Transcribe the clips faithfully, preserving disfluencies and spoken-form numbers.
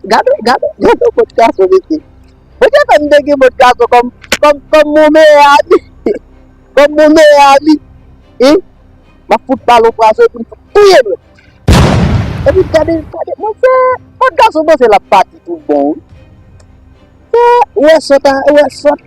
Gade, gade, gade yon mòd gason, mesye. Mwen te fè m te gen mòd gason kòm, kòm, kòm mon meyè ami. Kòm mon meyè ami. E, m ap fout ba l yon frape pou l touye l. Epi gade, gade, monchè, mòd gason panse l ap pati tout bon, wi. Ou wè sòt a, ou wè sòt.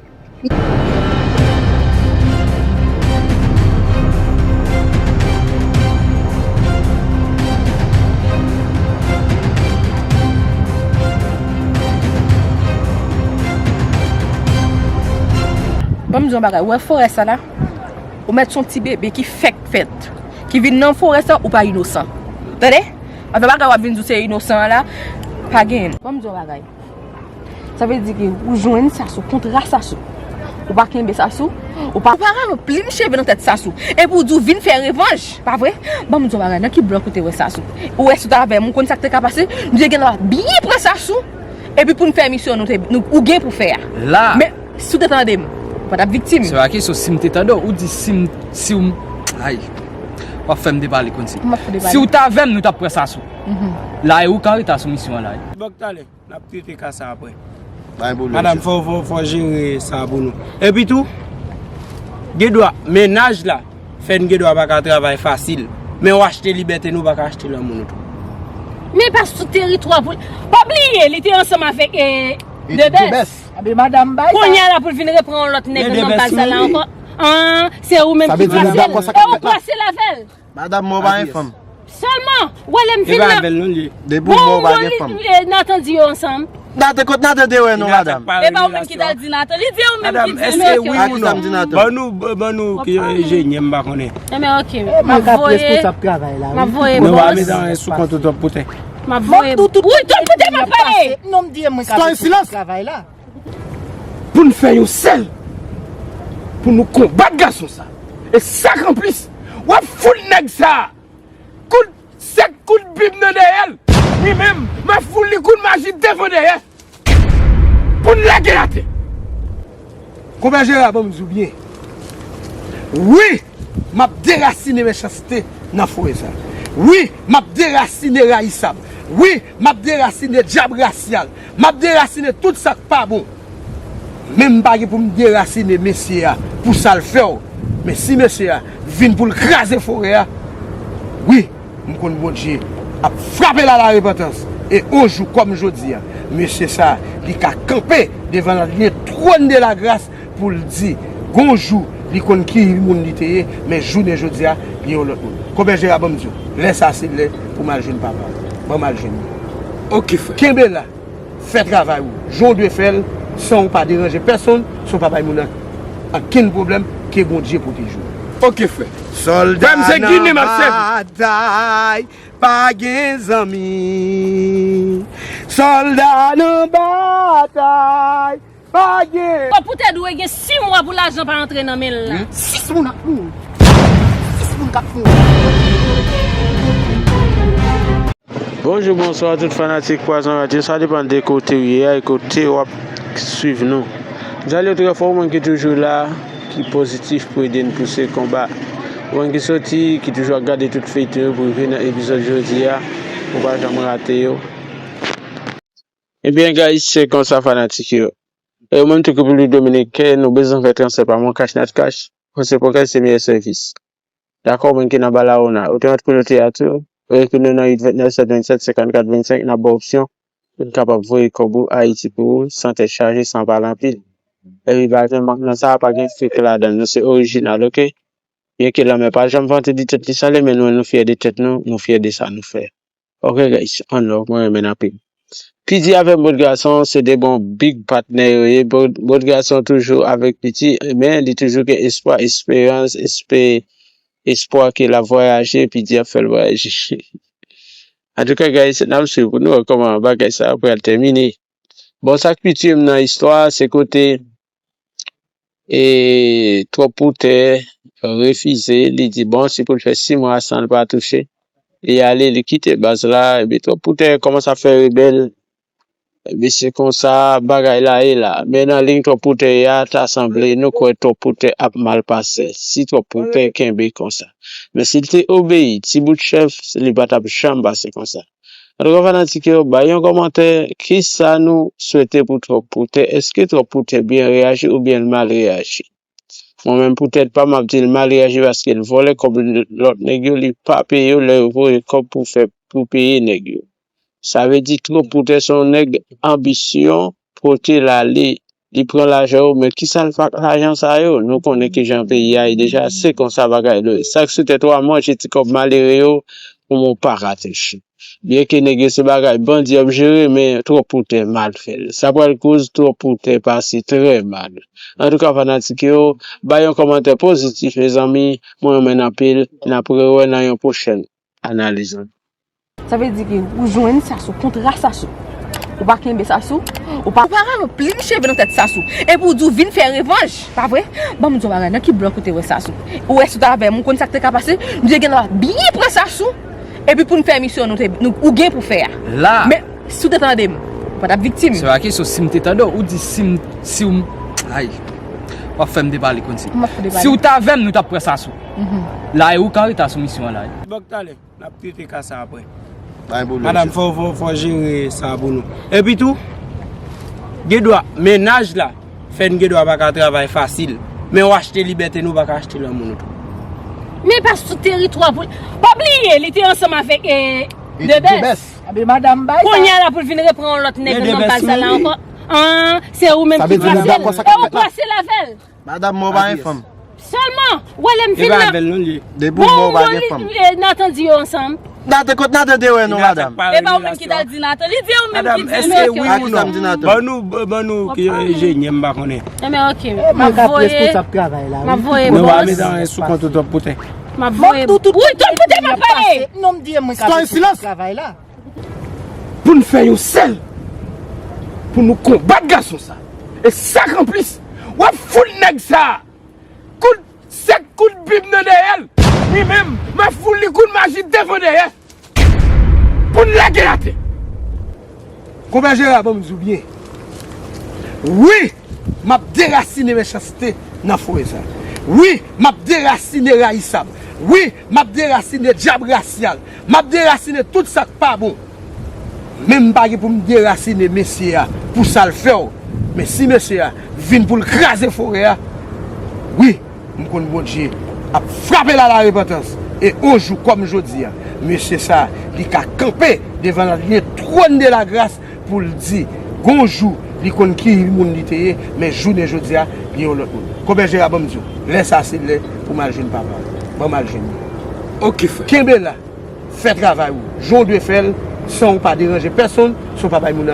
Ban m di yon bagay, ou wè forè sa la? Ou mèt se yon ti bebe ki fèk fèt, ki vin nan forè sa, ou pa inosan. Tande? Afè bagay w ap vin di w se inosan an la, pa genyen. Ban m di yon bagay. Sa vle di ke ou jwenn Sasou, kontra Sasou. Ou pa kenbe Sasou, ou pa, ou pa rale yon plim cheve nan tèt Sasou. Epi ou di w vin fè revanj, pa vre? Ban m di w bagay, nan ki blòk ou te wè Sasou? Ou wè si w t avè m, ou konn sa k te ka pase? M te gen dwa byen pre Sasou. Epi pou n fè misyon nou te, nou, ou gen pou fè a. La. Men, si w te tande m, ou pa t ap viktim. Se pa kesyon si m te tande w, ou di si m, si w, ay, w ap fè m depale konn si. M ap fè depale. Si w t avè m, nou t ap pran Sasou. Mhm. La, e ou ka rete sou misyon an la. Bòk talè. N ap trete ka sa apre. Pa gen pwoblèm, chèf. Madanm, fò, fò, fò jere sa pou nou. Epi tou, gen dwa, mennaj la, fè n gen dwa pa ka travay fasil. Men w achte libète nou, pa ka achte lanmou nou tou. Men pa sou teritwa pou, pa bliye, li te ansanm avèk, eh, Debès. Debès. Abe madanm bay sa. Kounye a la pou l vin repran yon lòt nèg nan baz sa la ankò. An, se ou menm ki pase l. E ou pase l avè l. Madanm mwen pa gen fanm. Sèlman, ou wè lè m vin nan. E pa avè l non li ye. Depi w mò w pa gen fanm. Bon, Nathan di yo ansanm. Nathan, kot Nathan te wè nou, madanm? E pa ou menm ki t al di Nathan. Li di ou menm ki di. Madanm, èske wi ou non? Ban nou, ban nou ki enjenyè, m pa konnen. Enben, ok. M ap voye. M ap voye bòs. Nou pa met anyen sou kont ou twòp poutè. M ap voye. Wi, twòp poutè m ap pale. Non, m di mwen ka travay la. Pou n fè yon sèl, pou nou konbat gason sa. E sa k anplis, w ap fout nèg sa kout sèt kout bib nan dèyè l. Wi menm, m ap fout li kout maji devan dèyè. Pou n lage l atè. Konpè Jera, ban m di w byen. Wi, m ap derasine mechanste nan forè sa. Wi, m ap derasine rayisab. Wi, m ap derasine dyab rasyal. M ap derasine tout sa k pa bon. Men m pa gen pou m derasine mesye a pou sa l fè w. Men si mesye a vin pou l kraze forè a, wi, m konn Bondye ap frape l a la repantans. E on jou kòm jodi a, mesye sa a, li ka kanpe devan la ligne trône de la grâce pou l di, gon jou, li konn ki moun li te ye, men jounen jodi a, li yon lòt moun. Konpè Jera, ban m di w, lè sa a se lè pou m al jwenn papa m. Ban m al jwenn li. Ok, frè. Kenbe la. Fè travay ou jan w dwe fè l, san w pa deranje pèsonn, san w pa bay moun an, ankenn pwoblèm, ke Bondye pwoteje w. Ok, frè. Sòlda nan batay, pa gen zanmi. Sòlda nan batay, pa gen. Twòp poutè dwe gen sis mwa pou lajan pa antre nan men l la. Sis moun ap mouri. Sis moun k ap mouri. Bonjou, bonswa tout fanatik Pwazon Radyo. Sa depann de kote w ye a e kote w ap swiv nou. M salye w trè fò, ou menm ki toujou la, ki pozitif pou ede n pouse konba. Ou menm ki soti, ki toujou ap gade tout feyton yo pou rive nan epizòd jodi a, pou w pa janm rate yo. Ebyen, guys, se konsa fanatik yo. E ou menm tou ki Repiblik Dominiken, nou bezwen fè transfè pa MonCash, NatCash, Poste Pokè se meyè sèvis. Dakò, ou menm ki nan Balaona, ou te antre kote a tou, ou ekri nou nan uit vennèf sèt vennsèt senkannkat vennsenk, n ap ba w opsyon pou n kapab voye kòb ou Ayiti pou ou, san tèt chaje, san pale anpil. Epi pa gen mank nan sa, pa gen fake ladan l, nou se orijinal, oke? Byenke lanmè pa janm vante di tèt li sale, men nou menm nou fyè de tèt nou, nou fyè de sa nou fè. Ok guys, one love, mwen renmen n anpil. Piddy avèk Mòd Gason se de bon big patnè yo ye. Mòd Gason toujou avèk Piddy, men li toujou gen espwa, esperans, espe, espwa ke l ap vwayaje, Piddy ap fè l vwayaje. Antouka guys, n ap swiv pou nou wè kòman bagay sa pral tèmine. Bon, sa k pi tiye m nan istwa a, se kote e Twòp Poutè refize, li di bon, si pou l fè sis mwa san l pa touche, li ale, li kite baz la, epi Twòp Poutè kòmanse ap fè rebèl, epi se konsa bagay la ye la. Men nan liy Twòp Poutè ye a, ta sanble nou kwè Twòp Poutè ap mal pase, si Twòp Poutè kenbe konsa. Men si l te obeyi, ti bout chèf, li pa t ap janm pase konsa. Antouka, fanatik yo, bay yon kòmantè, kisa nou swete pou Twòp Poutè? Èske Twòp Poutè byen reyaji oubyen l mal reyaji? Mwen menm, pou tèt pa m, m ap di l mal reyaji paske l vòlè kòb lòt nèg yo, li pa peye yo lè yo voye kòb pou fè, pou peye nèg yo. Sa vle di Twòp Poutè se yon nèg anbisyon, pote l ale, li pran lajan yo, men kisa l fè ak lajan sa yo? Nou konnen kijan peyi a ye deja, se konsa bagay yo ye. Sa k sou tèt ou a, manje ti kòb malere yo, pou mwen pa rateche. Byenke nèg yo se bagay bandi y ap jere, men Twòp Poutè mal fè l. Sa pral koz Twòp Poutè pase trè mal. Antouka, fanatik yo, bay yon kòmantè pozitif, mezanmi. Mwen renmen n anpil. N ap rewè nan yon pwochèn analiz. Sa vle di ke ou jwenn Sasou, kontra Sasou. Ou pa kenbe Sasou, ou pa. Oparava, plim cheve nan tèt Sasou. Epi ou di ou vin fè revanj, pa vre? Ban m di w bagay, nan ki blòk ou te wè Sasou? Ou wè si w t avè m, ou konn sa k te ka pase? M te gen dwa byen pran Sasou. Epi pou n fè misyon nou te, nou, ou gen pou fè a. La. Men, si w te tande m, ou pa t ap viktim. Se pa kesyon si m te tande w, ou di si m, si w, ay. W ap fè m depale konn si. M ap fè depale. Si w t avè m, nou t ap pran Sasou. La, e ou ka rete sou misyon an la. Bòk talè. N ap trete ka sa apre. Pa gen pwoblèm, chèf. Madanm, fò, fò, fò jere sa pou nou. Epi tou, gen dwa, mennaj la, fè n gen dwa pa ka travay fasil. Men w achte libète nou, pa ka achte lanmou nou tou. Men pa sou teritwa pou. Pa bliye, li te ansanm avèk, eh, Debès. Kounye a la pou l vin repran yon lòt nèg nan baz sa la ankò. Ah, se ou menm ki pase l. E ou pase l avè l. Madanm mwen pa gen fanm. Sèlman, ou wè lè m vin la. Depi ou mò ou pa gen fanm. Bon, Nathan di yo ansanm. Nathan, kot Nathan te wè nou, madanm? E pa ou menm ki t al di Nathan. Li di ou menm ki di nou. Ak kisa m di Nathan? Ban nou, ban nou ki enjenyè, m pa konnen. Enben, ok. M ap voye. M ap voye bòs. Nou pa met anyen sou kont ou, Twòp Poutè. M ap voye. Wi, Twòp Poutè, m ap pale. Non, m di mwen ka travay la. Pou n fè yon sèl, pou nou konbat gason sa. E sa k anplis, w ap fout nèg sa kout sèt kout bib nan dèyè l. Li menm, m ap fout li kout maji devan dèyè. Pou n lage l atè. Konpè Jera, ban m di w byen. Wi, m ap derasinen mechanste nan foye sa. Wi, m ap derasinen rayisab. Wi, m ap derasinen dyab rasyal. M ap derasinen tout sa k pa bon. Men m pa gen pou m derasinen mesye a pou sa l fè w. Men si mesye a vin pou l kraze forè a, wi, m konn Bondye ap frape l a la repantans. E yon jou kòm jodi a, mesye sa a, li ka kanpe devan la liye twòn de la gras pou l di, gon jou, li konn ki moun li te ye, men jounen jodi a, li yon lòt moun. Konpè Jera, ban m di w, lè sa a se lè pou m al jwenn papa m. Ban m al jwenn li. Ok, frè. Kenbe la. Fè travay ou jan w dwe fè l, san w pa deranje pèsonn, san w pa bay moun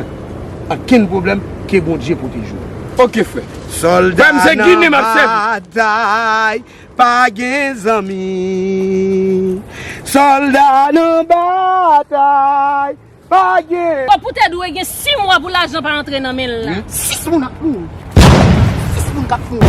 ankenn pwoblèm, ke Bondye pwoteje w. Ok, frè. Sòlda nan batay pa gen zanmi. Sòlda nan batay pa gen. Twòp Poutè dwe gen sis mwa pou lajan pa antre nan men l la. Sis moun ap mouri. Sis moun k ap mouri.